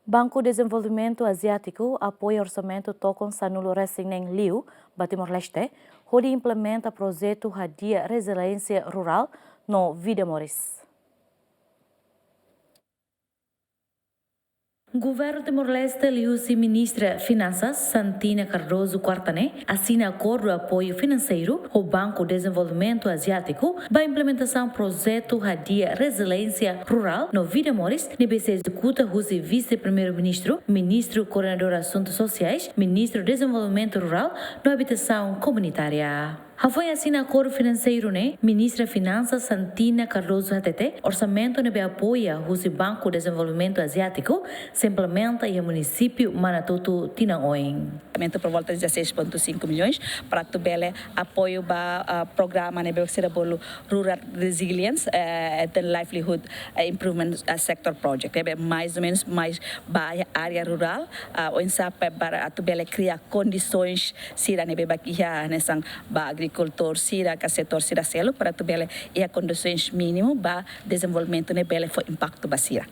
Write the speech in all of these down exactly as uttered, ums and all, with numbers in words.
Banku Dezenvolvimentu Aziátiku apoia orsamentu tokon sanulu-resin-neen liu ba Timor-Leste, hodi implementa projetu hadi'a reziliénsia rurál no vida moris. Governu Timor-Leste liuhusi Ministra Finansas, Santina Cardoso, kuarta ne'e asina akordu apoiu finanseiru ho Banku Dezenvolvimentu Aziátiku ba implementasaun projetu hadi'a reziliénsia rurál no vida moris, ne'ebé sei ezekuta husi Vise-Primeiru-Ministru, Ministru Koordenadór Asuntu Sosiais, Ministru Dezenvolvimentu Rurál no Abitasaun Komunitária. Hafoin asina akordu finanseiru ne'e, Ministra Finansas Santina Cardoso hatete, orsamentu ne'ebé apoia husi Banku Dezenvolvimentu Aziátiku sei implementa iha munisípiu Manatutu tinan oin. Orsamentu por volta de dezasseis ponto cinco milhões para atu bele apoiu ba, ah, programa ne'ebé sira bolu Rural Resilience, eh, and Livelihood, eh, Improvement, eh, Sector Project. Ne'ebé mais ou menus mais ba área rurál, ah, oinsá pa-, para atu bele kria kondisoens sira ne'ebé bá iha hanesan ba agrikultór sira ka setór sira seluk para atu bele iha kondisoens mínimu ba dezenvolvimentu ne'e bele fó impaktu ba sira.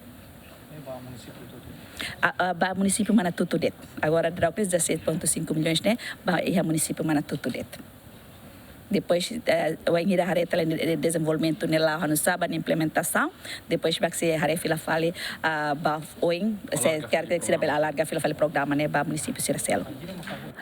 Ah, ah, ba munisípiu Manatutu de'it. Agora daudaun dezasseis ponto cinco milhões ne'e ba iha munisípiu Manatutu de'it. Depois, eh, wainhira haree tiha lai de-, dezenvolvimentu ne'e la'o hanusá ba nia implementasaun. Depois, bá sei haree fila fali, ah, ba oin, se alarga, karik sira bele alarga fila fali programa ne'e ba munisípiu sira seluk.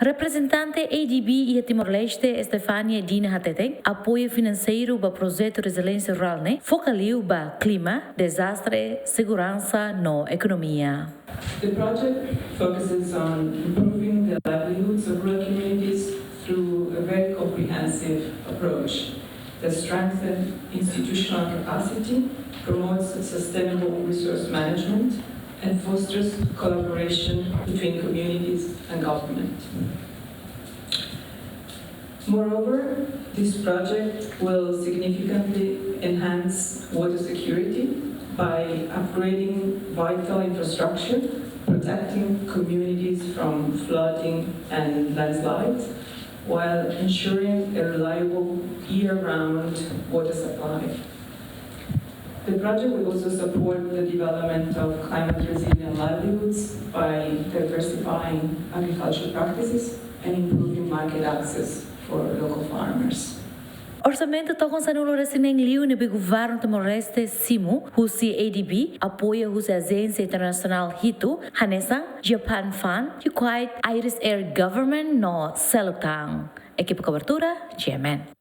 Reprezentante A D B iha Timor-Leste, Estefania Dina hatete, apoiu finanseiru ba projetu reziliénsia rurál ne'e foka liu ba klima, dezastre, seguransa no ekonomia. The project focuses on improving the livelihoods of rural communities through a very comprehensive approach that strengthens institutional capacity, promotes sustainable resource management, and fosters collaboration between communities and government. Moreover, this project will significantly enhance water security by upgrading vital infrastructure, protecting communities from flooding and landslides, while ensuring a reliable year-round water supply. The project will also support the development of climate resilient livelihoods by diversifying agricultural practices and improving market access for local farmers. Orsamentu tokon sanulu-resin-neen liu ne'ebé Governu Timor-Leste simu husi A D B, apoiu husi ajénsia internasionál hitu, hanesan Japan Fund, Kuwait, Irish Air Government no seluk tan. Ekipa kobertura, G M N.